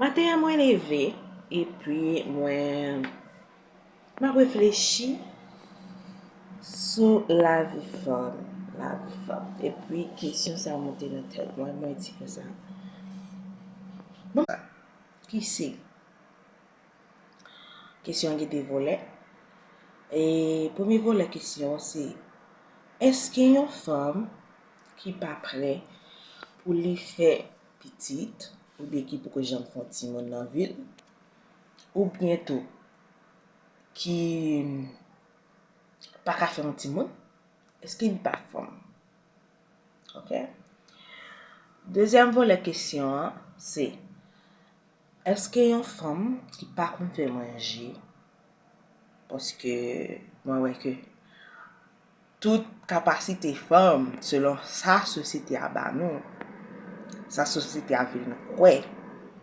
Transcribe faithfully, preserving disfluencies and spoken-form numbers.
Maten an mwen leve epi mwen m ap reflechi sou lavi fanm, lavi fanm. Epi kesyon sa monte nan tèt mwen, mwen di konsa. Bon, ki se? Kesyon an gen de volè. E premye volè kesyon an se, èske yon fanm ki pa prè pou li fè pitit, oubyen ki poko janm fè yon timoun nan vi l, oubyen tou ki pa ka fè yon timoun, èske li pa fanm? Ok. Dezyèm volè kesyon an se, èske yon fanm ki pa konn fè manje, paske mwen wè ke tout kapasite fanm selon sa sosyete a ba nou, sa sosyete a vle nou kwè,